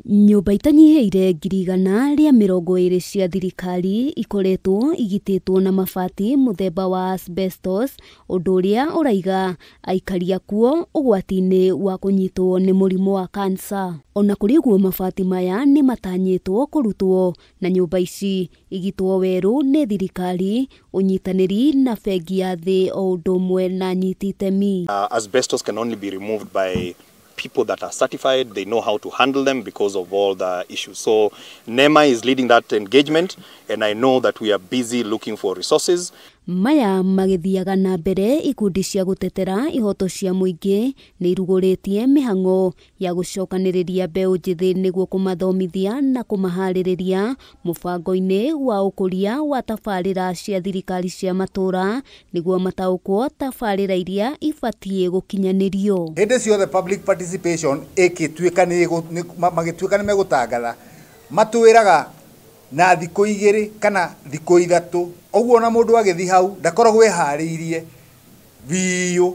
Nyũmba itanyihĩire 120,000 cia thirikari ikoretwo igitĩtwo na mabati mũthemba wa asbestos, ũndũ ũrĩa ũraiga aikari akuo ũgwati-inĩ wa kũnyitwo nĩ mũrimũ wa kansa. Ona kũrĩ ũguo mabati maya nĩ matanyĩtwo kũrutwo na nyũmba ici igitwo werũ nĩ thirikari, ũnyitanĩri na bengi ya thĩ o ũndũ ũmwe na anyiti itemi. Asbestos can only be removed by people that are certified. They know how to handle them because of all the issues. So NEMA is leading that engagement, and I know that we are busy looking for resources. Maya magĩthiaga na mbere ikundi cia gũtetera ihoto cia mũingĩ nĩ irugũrĩtie mĩhang'o ya gũcokanĩrĩria mbeũ njĩthĩ nĩguo kũmathomithia na kũmaharĩrĩria mũbango-inĩ wa ũkũria wa tabarĩra cia thirikari cia matũra nĩguo mataũkwo tabarĩra iria ibatiĩ gũkinyanĩrio. Hĩndĩ ciothe public participation ĩgĩtuĩka nĩ magĩtuĩka nĩ megũtangatha matwĩraga na thikũ igĩrĩ kana thikũ ithatũ, ũguo na mũndũ agĩthiĩ hau ndakoragwo eharĩirie biũ.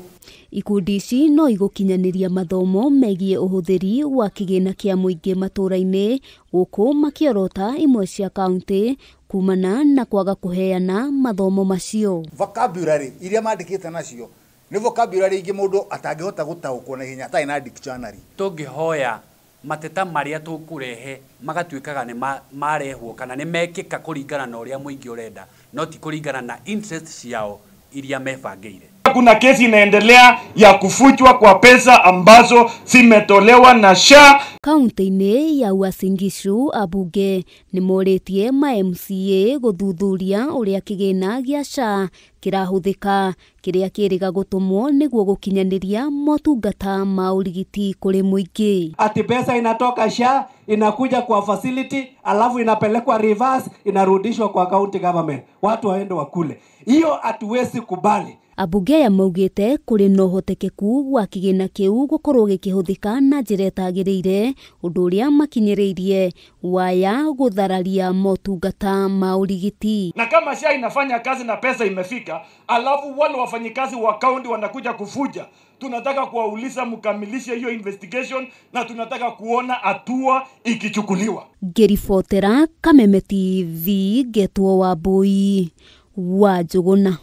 Ikundi ici no igũkinyanĩria mathomo megiĩ ũhũthĩri wa kĩgĩna kĩa mũingĩ matũra-inĩ gũkũ makĩorota imwe cia kaunti kumana na kwaga kũheana mathomo macio. Vocabulary iria mandĩkĩte nacio nĩ vocabulary ingĩ mũndũ atangĩhota gũtaũkwo na ihenya atarĩ na dictionary. Tũngĩhoya mateta marĩa tũkũrehe magatuĩkaga nĩ marehwo kana nĩ mekĩka kũringana na ũrĩa mũingĩ ũrenda, no ti kũringana na interest ciao iria mebangĩire. Kuna kesi inaendelea ya kufuchwa kwa pesa ambazo zimetolewa na SHA. Kaunti-inĩ ya Uasin Gishu abunge nĩ morĩtie ma MCA gũthuthuria ũrĩa kĩgĩna gĩa SHA kĩrahũthĩka kĩrĩa kĩrĩga gũtũmwo nĩguo gũkinyanĩria motungata ma ũrigiti kũrĩ mũingĩ. Ati pesa inatoka SHA inakuja kwa facility alafu inapelekwa reverse inarudishwa kwa county government, watu waende wakule. Hiyo hatuwezi kubali. Abunge aya maugĩte kũrĩ na ũhotekeku wa kĩgĩna kĩu gũkorwo gĩkĩhũthĩka na njĩra ĩtagĩrĩire, ũndũ ũrĩa makinyĩrĩirie waya gũthararia motungata ma ũrigiti. Na kama SHA inafanya kazi na pesa imefika, alafu wale wafanyikazi wa kaunti wanakuja kufuja, tunataka kuwauliza mkamilishe hiyo investigation na tunataka kuona hatua ikichukuliwa. Ngĩribotera Kameme TV, Ngetwo Wambui wa Njũgũna.